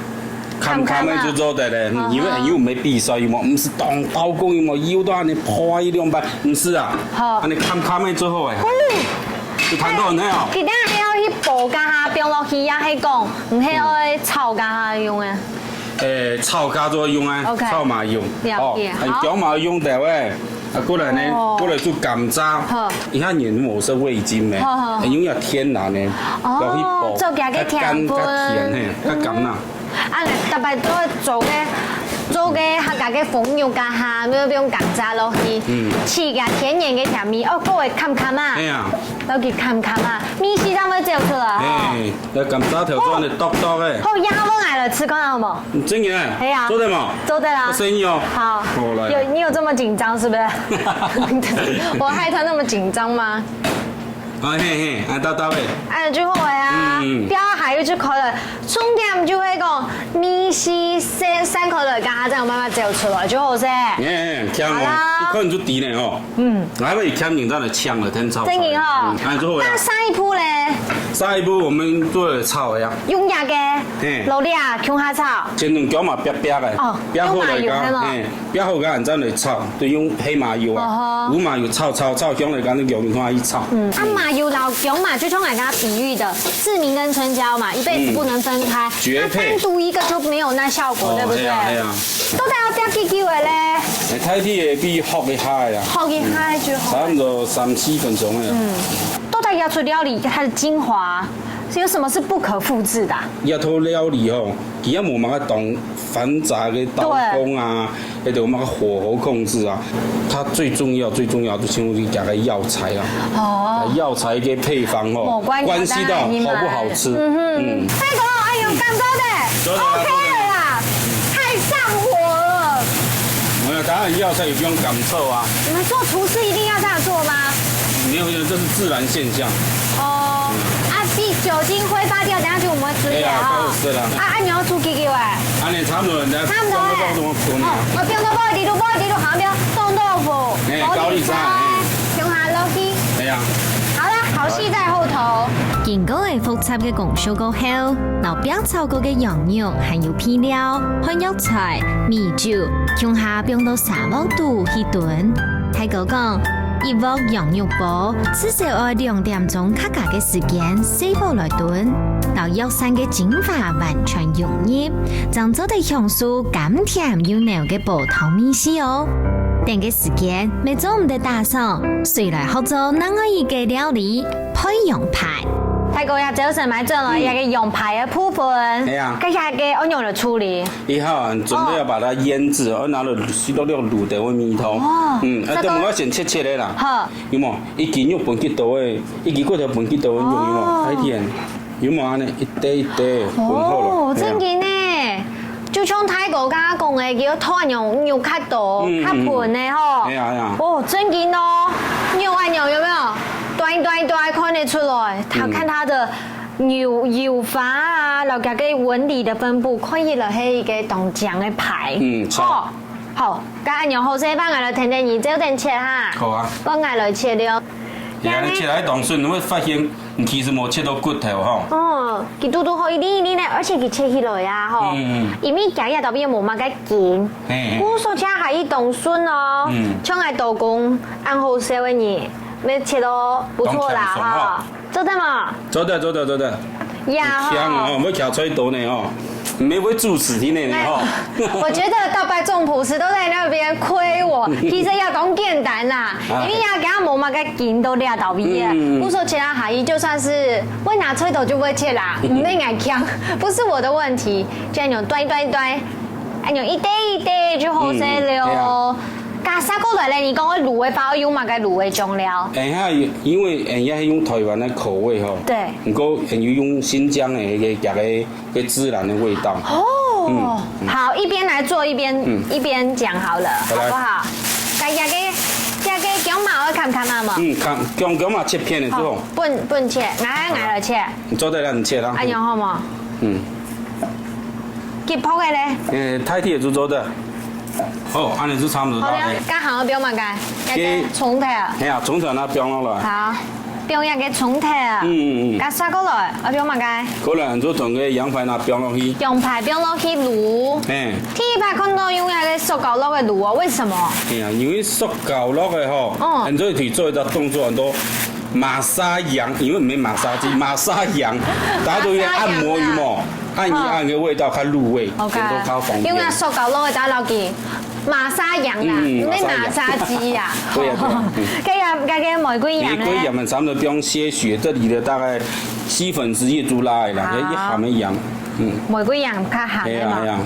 堪堪个就做得咧，嗯，因為又毋係比賽，有無？毋係當刀工，有無？又到恁樣拍一兩擺，毋係啊。好。恁樣堪堪个最好个。哦。就彈到很好。佢等下還愛去爆該下，放落去，也係講，毋係愛炒該下用个。 誒，炒加做用啊，OK。炒嘛用。了解，哦，好。薑嫲用得誒，啊，過來呢，哦。過來做甘蔗，好。一下人無食味精咩，好，好。用要天然个，哦，落去爆，做佢个甜分。較甘，較甜嘿，較甘啦。嗯。啊，逐擺都做个，做个客家个紅肉加下，要用甘蔗落去，嗯。試个天然个甜味，哦，過會堪堪啊。係啊。落去堪堪啊，味緒正會走出來吼。嘿。 來，甘蔗頭做恁樣剁剁个。好，壓好來了，吃看好無？你真个？係啊。做得無？做得啦。有聲音哦。好。好，來。有，你有這麼緊張是不是？我害他那麼緊張嗎？啊，嘿，嘿，啊，大大个。哎，就好个啊，嗯。不要還有就可以了。重點就係講，味緒散，散開來，剛剛這樣慢慢走出來就好勢。嘿，嘿，香哦，好啦。一看就知呢哦。 嗯。𠊎還會有強人在那嗆了，天操。真的哦。嗯，哎，最後呀。那下一步嘞？下一步我們做了炒呀。用這个，嘿。蘿蔔啊，共下炒。先用薑嫲煏煏个，哦，煏好來个，用麻油係嗎？嘿，煏好个，然後再來炒，就用黑麻油啊，哦吼。烏麻油炒炒炒香來，跟那薑蔥一炒。嗯，啊，麻油摎薑嫲，就像剛剛比喻的，志明跟春嬌嘛，一輩子不能分開，嗯，絕配。那單獨一個就沒有那效果，哦，對不對？對啊，對啊。 到底愛煏幾久个咧？哎，大體个比學一下个啊。學一下就好。差不多三四分鐘个啊。嗯，到底這出料理它的精華是有什麼是不可複製的啊？這道料理吼，佢也無麼个當繁雜个刀工啊，對。還有麼个火候控制啊，它最重要、最重要就像你講个藥材啊。哦。藥材个配方吼，無關係，關係到好不好吃。當然你買。嗯哼。嗯。太多，哎呦，感覺的。做得啊，OK了啦。 太上火了。沒有，當然藥材也不用趕湊啊。你們做廚師一定要這樣做嗎？沒有，沒有，這是自然現象。哦，啊，被酒精揮發掉，等下就我們會吃起來哈。哎呀，不好吃了。啊，啊，你要煮幾久哎？啊，你差不多，人家差不多哎。放到放到放到哦，我放到放一滴，放一滴，好像不要凍豆腐，哎，高麗菜，哎。 共下落去。哎呀。好了，好戲在後頭。經過了複雜个工序過後，摎煏炒過个羊肉還有配料、漢藥材、米酒，共下放到砂鑊肚去燉。大哥講，一鑊羊肉煲，至少愛兩點鐘較加个時間，細火來燉，摎藥膳个精華完全融入，正做得享受甘甜又濃个 煲湯味緒哦。等个時間，乜做毋得打爽，隨來學做另外一個料理，配羊排。大哥呀，朝晨買轉來一個羊排个部分，嗯。係啊。該下个愛仰般來處理？一號啊，準備要把它醃製，哦。要拿來吸到那個滷的味道。哦，嗯，啊，這個等我先切切个啦。好。有無？一斤肉分幾多个？一斤骨頭分幾多个肉？有無？哦。太甜。 有無恁樣一塊一塊分好了？哦，係啊。正經呢，就像大哥剛剛講个，佢愛燙羊肉較多，嗯，嗯，嗯。較肥呢吼。係啊，係啊。哦，正經哦，肉啊肉有沒有？端一端一端看得出來，他，嗯。看它的油，油花啊，然後它跟紋理的分布，看起來係一個當靚个排。嗯，著。哦，好，該恁樣好勢，放下來，跈等你，這有點切哈。好啊。放下來切了。你看你切來當順，你會發現 你其實無切到骨頭吼。哦，佢堵堵好一粒一粒呢，而且佢切起來啊吼，嗯，嗯。因為佢也特別無麼个筋，嘿，嘿。故所切下去當順哦，嗯。像𠊎刀工恁好笑个呢，乜切到不錯啦，當輕鬆哈。哈。做得嗎？做得，做得，做得。呀，有香哦，吼。愛徛菜刀呢哦。 你們會主持的呢，吼。我覺得大家眾廚師都在那邊虧我，其實也當簡單啦，啊。因為也給他無麼个筋都料到位啊。嗯。不說其他行業，就算是會拿菜刀就會切啦，嗯。毋免硬強，不是我的問題。這樣用端一端一端，哎，用一塊一塊就好勢了哦。嗯，對啊。加煞過來咧，你講个滷个話，愛用麼个滷个醬料？哎，佢因為哎，佢用台灣个口味吼，對。毋過哎，又用新疆个个个个自然个味道。哦，嗯，嗯。好，一邊來做一邊，嗯。一邊講好了，好，來。好不好？該這个這个薑嫲愛砍砍啊嘛。嗯，砍，薑，薑嫲切片个，好，做好。分，分切，來，來切。你做得讓你切啦。哎，用好無？嗯。 吉泡个咧？呃，大體也就做得。好，恁樣就差不多到位。好了，該還愛放麼个？該个蔥頭啊。係啊，蔥頭拿放落來。好，放一个蔥頭啊。嗯，嗯，嗯。該煞過來，愛放麼个？過來，你就同个羊排拿放落去。羊排放落去滷。嘿。第一擺看到用該个塑膠橐个滷哦，為什麼？係啊，因為塑膠橐个吼，嗯。你就可以做一個動作，很多 馬殺羊，因為毋係馬殺雞，馬殺羊，大家都有點按摩有無？馬殺羊啊。按一按个味道較入味，OK。變到較方便。用該塑膠橐个打落去，馬殺羊啦，嗯，毋係馬殺羊。馬殺雞呀。對呀，對呀，嗯。該个，該个玫瑰鹽呢？玫瑰鹽呢，差不多放些許，這裡的大概七分之一就拉啦，好。一含个鹽，嗯。玫瑰鹽較鹹个嘛。係啊，係啊。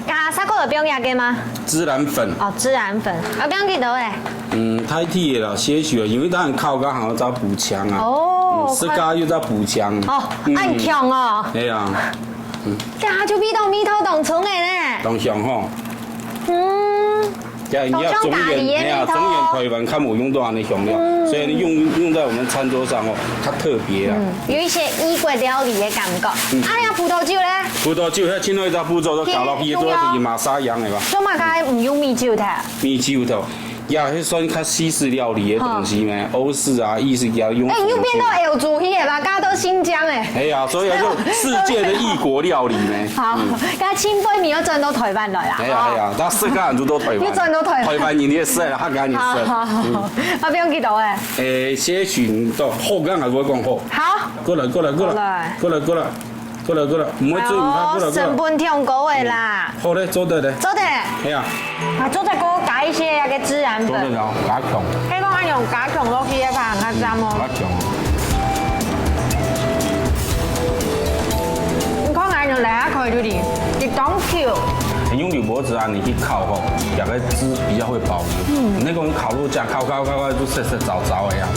加煞過來放這个嗎？孜然粉。哦，孜然粉。啊，放幾多欸？嗯，大體个啦，些許啊，因為當然靠近還有再補強啊。哦，嗯，自家又再補強。哦，嗯。恁強哦。係啊。嗯。這下就味道，味道當重个呢。當香吼。嗯。這人家中原，當香咖哩个味道。係啊，中原台灣較無用到恁樣香料，嗯。所以用，用在我們餐桌上哦，較特別啊。嗯，有一些異國料理个感覺。嗯。啊，那葡萄酒呢？葡萄酒，該盡後一隻步驟，就搞落去，做得自己馬殺羊个吧。 做麼个毋用米酒頭？米酒頭，呀，該算較西式料理个東西咩？歐式啊、意式料理用。欸，又變到歐洲去了吧？剛剛都新疆欸。哎呀，所以就世界的異國料理咩？好，嗯。該清杯米又轉到台灣來啦。哎呀，哎呀，那世界很多都台灣，又轉到台灣。台灣人也是啦，客家人也是。好，好，好，嗯。啊，不用記得欸。欸，些許你都好，剛才我講好。好。過來，過來，過來，過來。過來，過來。 過來，過來，毋會追毋怕，過來，過來。哦，成本挺高个啦。嗯，好咧，做得咧。做得。係啊。啊，做得過加一些那個孜然粉。做得了，加強。係講恁樣加強落去个話，較讚哦。嗯，加強。你看，恁樣來啊，可以就離，一當久。用油鑊仔啊，你去烤吼，這個汁比較會保留。嗯。你那種烤肉架，烤烤烤烤，就澀澀燥燥个呀。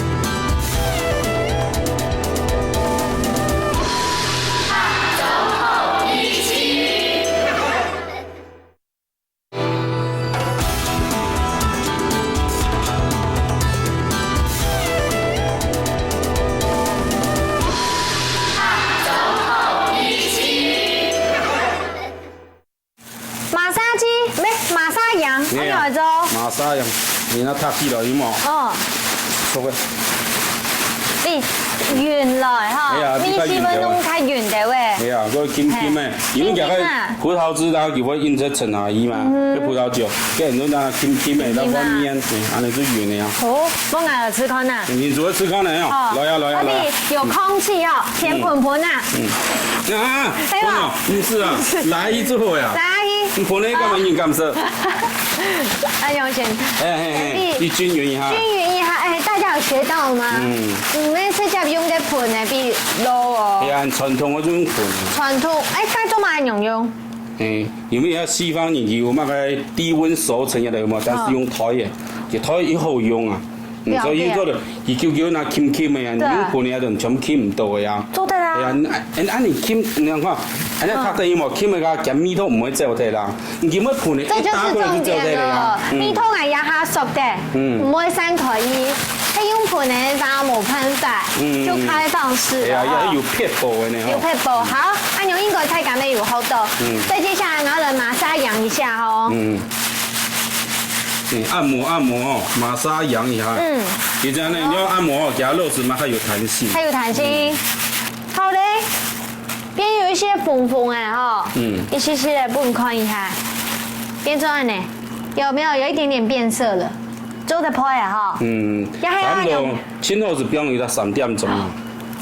馬殺雞，毋係，馬殺羊，係啊，愛仰般做？馬殺羊，你拿䌈起來有無？哦。做个。你勻來哈，係啊，你較勻个。你係毋係弄較勻个喂？係啊，該金金个，嘿。因為這個金金啊。葡萄汁它就會印在層而已嘛，嗯。該葡萄酒，該你就拿金金个，金金啊。然後外面，嘿，恁樣就勻个啊。哦，我來試看啊。你做个試看个哦，好。來啊，來啊，來啊。這裡有空氣哦，天噴噴啊。嗯。 啊，對吧？不是啊，不是。來一隻火呀。來。你噴了幹嘛？你敢說？哎，用先。哎，嘿，嘿，你均勻一下。均勻一下，哎，大家有學到嗎？嗯。你們直接用个噴的比撈哦。哎呀，很傳統，我就用噴的。傳統，哎，該做麼个用用？哎，因為啊，西方人有那個低溫熟成的，有沒有？但是用推的，哦。也推也好用啊。 嗯，了解。所以佢做得，佢久久拿金金个啊，對啊。你用噴个啊，就全部金毋到个啊。做得啊。對啊，你，哎，啊你金，你看，哎，那它等於無金个啊，佢味道毋會走忒啦。你金个噴个，這就是重點了。一打過來就走忒了呀。嗯。味道啊，也較熟的，嗯。毋會散開去。佢用噴个話無辦法，嗯。就開放式的哦。對啊，要有撇步个呢，吼。有撇步，好，恁樣應該大家有學到。嗯。所以接下來我要來馬殺羊一下哦。嗯。 嗯，按摩按摩哦，馬殺羊一下。嗯。你這樣呢，你要按摩哦，給它肉質嘛，較有彈性。較有彈性。嗯。好嘞，變有一些紅紅个吼。嗯。一些些个分看一下，變做恁呢，有沒有有一點點變色了？做得拍啊哈。嗯，也還要用。差不多，盡好係放一到三點鐘啊，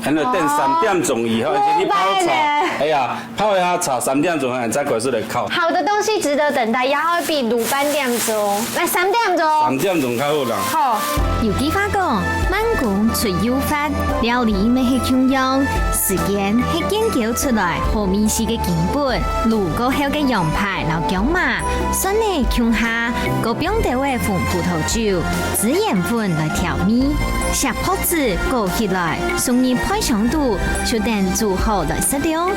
然後等三點鐘以後，哦。而且你泡茶，明白了。哎呀， 泡一下茶，三點鐘，哎，再開始來烤。好的東西值得等待，也愛比滷半點鐘，來三點鐘。三點鐘較好啦。好。有句話講，慢工出油法，料理乜係共樣，時間係建構出來好味緒个根本。滷過後个羊排摎薑嫲，蒜泥共下，過放兜仔紅葡萄酒、資源粉來調味，削薄子裹起來，送入焙箱肚，就等煮好來食了。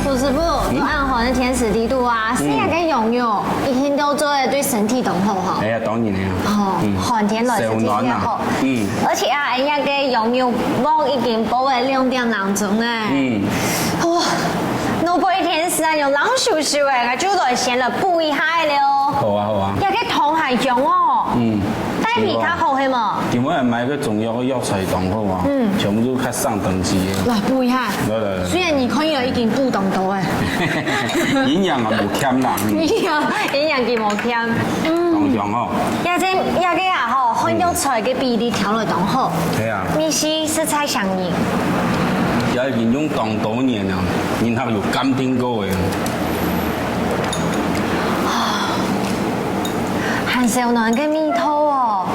杜師傅，嗯。做恁寒个天時裡肚啊，嗯。食這个羊肉，一定都做得對身體當好吼。哎呀，當然了。哦，嗯。寒天來食這个好。燒暖啊。嗯。 而且啊，人家个羊肉網已經包了兩點零鐘哎。嗯。哇，老板一天時啊，用冷咻咻哎，𠊎就來先來補一下了哦。好啊，好啊。這个湯還香哦。嗯。帶皮較好係無？今晡日買个中藥个藥材當好啊，嗯。全部都較上等級的。來補一下。來來來。雖然你看了已經補當多哎。營養啊，無欠啦。嗯。營養，營養佢無欠。嗯。當香哦。這个，這个啊吼， 漢藥材个比例調了當好。係啊。味緒實在上人。也已經用當多年了，人客有鑑定過个。還燒暖个味道哦，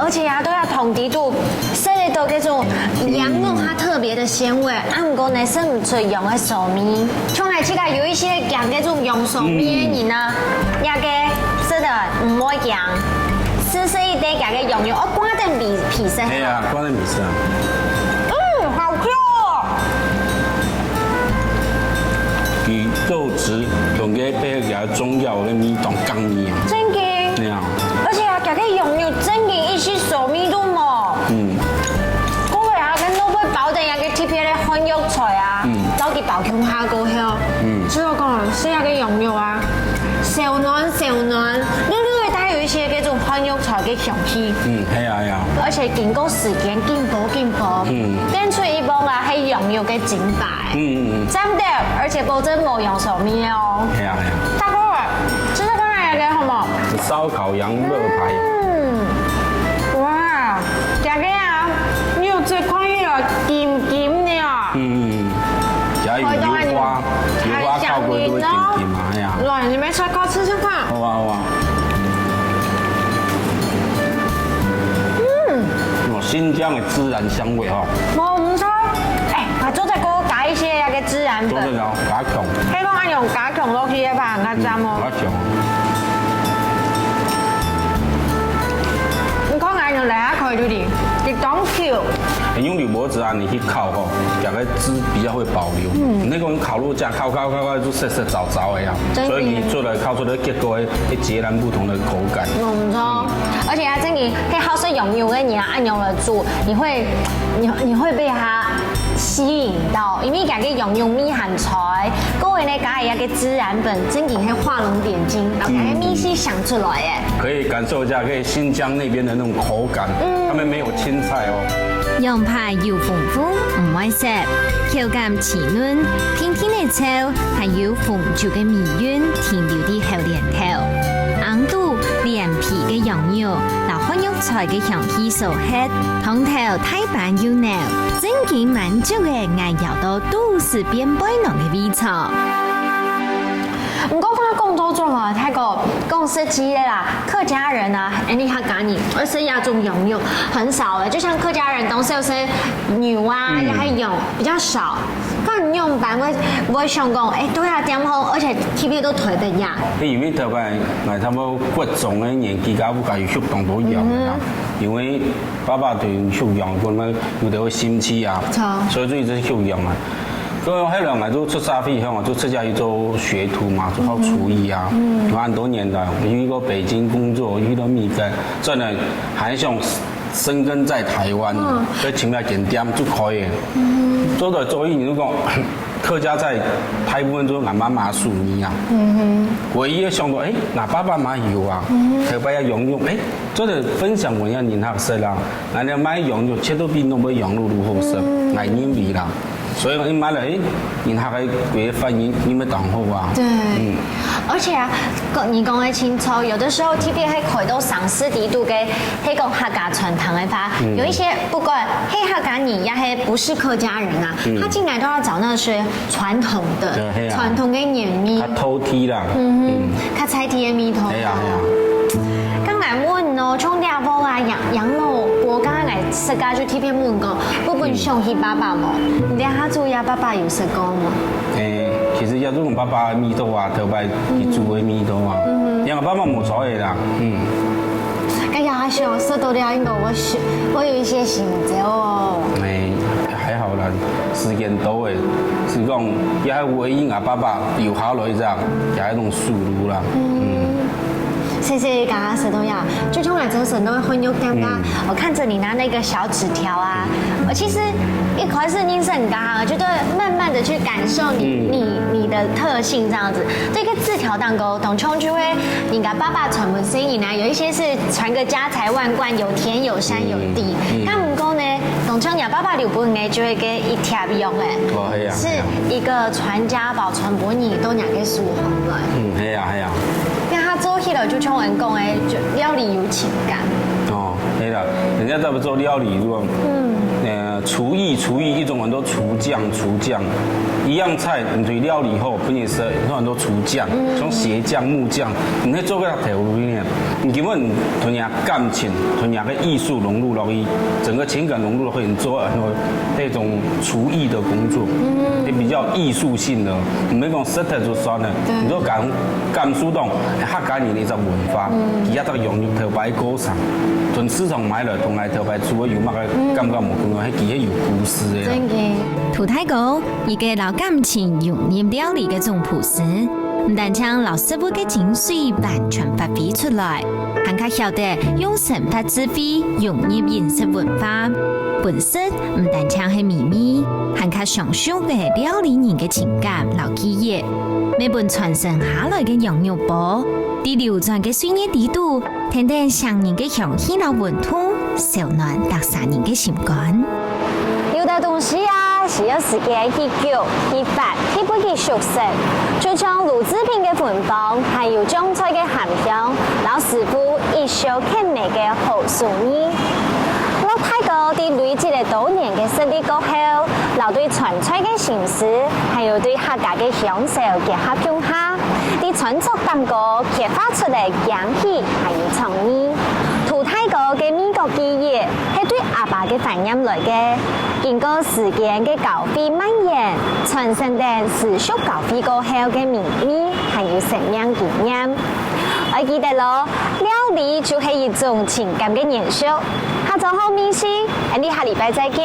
而且啊，都在湯底肚，食得到這種羊肉它特別的鮮味，啊，毋過呢，食毋出羊个臊味。像𠊎自家有一些講這種羊臊味个人啊，嗯。這个食得毋會驚。 細細一垤，佢个羊肉，哦，掛等皮，皮食。係啊，掛等皮食啊。嗯，好Q哦。佢肉質同佢配合佢个中藥个味道更味啊。真个。係啊。而且啊，佢个羊肉真个一息臊味都無。嗯。各位啊，跟老板包等佢个特別个漢藥材啊，嗯。到底包共下過後，嗯。最後講啊，食佢个羊肉啊， 燒暖燒暖，略略帶有一些這種漢藥材个香氣。嗯，係啊，係啊。而且經過時間緊煲緊煲，嗯。變出一碗啊，係羊肉个精白。嗯，嗯，嗯。讚的，而且保證無羊臊味哦。係啊，係啊。大哥，試試看這个好無？燒烤羊肉排。嗯，哇，這个啊，肉質看起來金金的啊。嗯，嗯，嗯。 加有油花，油花靠過都會金金嘛，哎呀。來，你們再過試試看。好啊，好啊。嗯。哇，新疆的孜然香味哦。無，毋錯。哎，啊，做得過加一些那個孜然粉。做得哦，加強。希望恁樣加強落去个話，較讚哦。嗯，加強。你看，恁樣來啊，可以，對不對？一當口。因為你無子啊，你去 烤吼，這個汁比較會保留。嗯。你那種烤肉架，烤烤烤烤就澀澀燥燥的呀，真的。所以你做的烤出來的結果會，會截然不同的口感。嗯，毋錯。嗯。而且啊，真的，係好食羊肉个人啊，恁樣來煮，你會，你，你會被它吸引到，因為佢个羊肉味很出來，過後呢，加一個孜然粉，真的係畫龍點睛，然後佢个味緒想出來耶。嗯。可以感受一下，可以新疆那邊的那種口感，嗯。他們沒有青菜哦。 羊排有豐富，毋會澀，口感鮮嫩，甜甜个燥，還有紅酒个尾韻停留在喉嗹頭。紅肚連皮个羊肉，摎漢藥材个香氣所合，湯頭大盤又濃，正經滿足个𠊎咬到肚屎變背囊个味道。 毋過話講倒轉哦，大哥，講實際个啦，客家人啊，恁呢客家人，愛食這種羊肉很少欸。就像客家人當少食牛啊，嗯。還有羊比較少。該仰般會，會想講，欸，對啊，點好，而且特別都台北呀。因為台北，𠊎差不多國中个年紀，該屋下有畜當多羊个啦。嗯哼。因為爸爸對畜羊，可能有兜會興趣啊，著。所以就一直畜羊啊。 所以後來𠊎就出社會以後，𠊎就自家去做學徒嘛，做好廚藝啊。嗯。有很多年了，有去過北京工作，有去到美國，轉來還想生根在台灣，嗯。所以尋一間店就開了。嗯。做到做一年就講，客家在大部分都係𠊎媽媽手裡啊。嗯哼。唯一想到，欸，𠊎爸爸嘛有啊，嗯哼。頭擺也用用，欸，做得分享分人客食啊。𠊎兜賣羊肉，絕對比外背羊肉都好食，嗯。𠊎認為啦。 所以一買來，欸，人客个，个反應，人乜當好啊。對。嗯。而且啊，講，你講个清楚，有的時候特別係開到城市裡肚个，係講客家餐廳个話，嗯。有一些不管係客家人，也係不是客家人啊，嗯。他進來都要找那些傳統的，對，係啊。傳統个原味。較道地啦。嗯哼，嗯。較在地个味道。係啊，係啊。剛才問哦，像這屋啊，羊，羊肉，我剛剛來自家就特別問講，不分想起爸爸無？你這下煮這爸爸有食過無？誒，其實也係講爸爸个味道啊，頭擺佢煮个味道啊。因為爸爸無在个啦，嗯。該也係哦，食到了應該會想，會有一些心焦哦。誒，還好啦，時間到誒，係講也係唯一𠊎爸爸留下來一隻，也係一種思路啦。嗯。 謝謝你剛剛說到呀，就像來做神都會混用剛剛，我看著你拿那個小紙條啊，我其實一開始認識你剛剛，就對慢慢的去感受你你你的特性這樣子。這個字條當中，當中就會你跟爸爸傳分細人啊，有一些是傳個家財萬貫，有田有山有地。但毋過呢，當中你爸爸留分你就會跟一條一樣誒，哦，係啊，是係啊。一個傳家寶，傳分你到你个手項來。嗯，係啊，係啊。 該佢做起來就像人講誒，就料理有情感。哦，係啦，人家在做料理，如果，嗯，呃，廚藝，廚藝一種很多廚匠，廚匠，一樣菜，你對料理後，分你食，有很多廚匠，像鞋匠、木匠，你會做个頭路呢，你根本同人家感情，同人家个藝術融入落去，整個情感融入落去，你做很多那種廚藝的工作，也比較藝術性的，你莫講食忒就算了，你都感感受到客家人的一種文化，佢一隻羊肉頭擺過程，從市場買來，同𠊎頭擺煮个有麼个感覺無共樣，係佢係有故事的。真个。涂大哥，一個摎感情融入料理个總廚師，毋單淨摎食物个精髓完全發揮出來，還較曉得用生活智慧融入飲食文化。本身毋單淨係美味，還較享受个料理人个情感摎記憶。每本傳承下來个羊肉煲，在流傳个歲月裡肚， 跈等上人个香氣摎溫度，燒暖逐儕人个心肝。有兜東西啊，係愛時間去煮、去發、去分佢熟成，就像滷製品个芬芳，還有醬菜个鹹香，摎師傅一手牽尾个好手藝。老大哥在累積了多年个實力過後，摎對傳菜个心思，還有對客家个鄉愁結合共下， 在餐桌頂高激發出來驚喜還有創意。涂大哥个味覺記憶，係對阿爸个懷念來个。經過時間个交替蔓延，傳承等時俗交替過後个美味，還有生命經驗。愛記得咯，料理就係一種情感个延續。客庄好味緒，𫣆俚下禮拜再見。